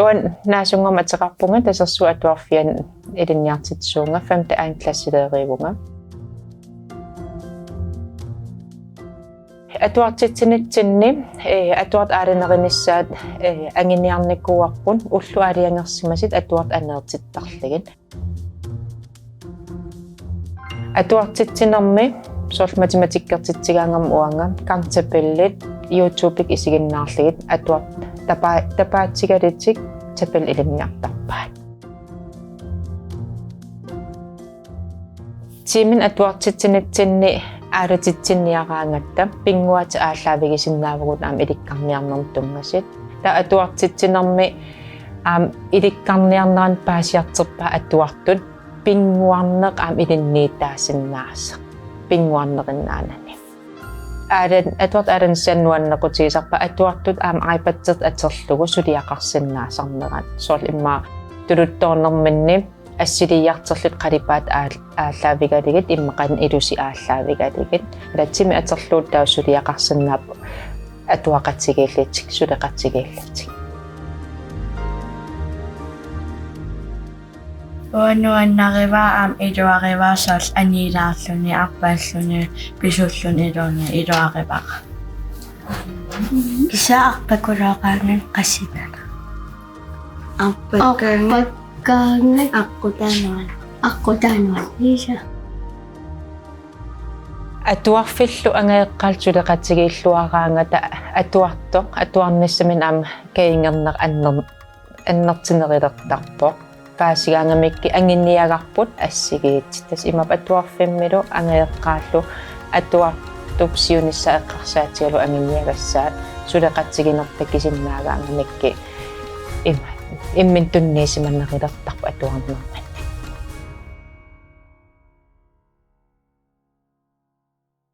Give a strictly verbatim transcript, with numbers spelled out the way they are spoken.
Uanga Naasunngormat ateqarpunga, Tasersuup Atuarfiani ilinniartitsisuuvunga, femte anden klasselæreruuvunga. Atuartitsinitsinni, eh, atuartut aalannerinissaat, eh, anguniarnikuuarput ullut aalajangersimasut atuartut aneertittarlugit. Atuartitsinermi soorlu matematikkertitsigaangama uanga gangtabellit YouTube-ikkut isiginnaarlugit atuartut tapa-, tapaatigalutik tabellit ilinniartarpaat. Tiiminut atuartitsinitsinni aalatitsinniaraangatta pinnguatik aallaavigisinnaavugut aamma ilikkarniarnermut tunngasut. Taava atuartitsinermi aamma ilikkarniarneranut paasiartorpaat atuartut pinnguarneq aamma ilinniutaasinnaasoq pinnguarnerinnaanani. Aalan-, atuartut aalanissaat nuannequtigisarpaat atuartut aamma iPad-ertut atorlugu suliaqarsinnaasarnerat. Soorlu immaqa tuluttoornerminni assiliiartorlutik qalipaatit aal-, aallaavigalugit, immaqa qanoq ilusi aallaavigalugit. Ila tiimit atorlugu taava suliaqarsinnaapput atuaqatigiillutik, suleqatigiillutik. Uanga nuannarivara aamma iluarivara soorlu anilaarluni, arpaalluni, pisulluni iluani iluarivara. Kisianni arpakulooqaangat qassinnaq. Arpakkaangat. Arpakkaangat. Aqqutaanut. Aqqutaanut. Iisa. Atuarfillu angajoqqaallu suleqatigiilluaraangata atuartoq, atuarnissaminut aamma kajungerneq anner-, annertunerulertarpoq. Paasigaangamikkit anguniagarput assigiit. Tassa imaappoq atuarfimmilu angajoqqaallu atuartup siunissaq eqqarsaatigalugu anguniagassaat suleqatigineq takusinnaagaangamikkit ima-, imminut tunniusimanerulertarpoq atuarneq.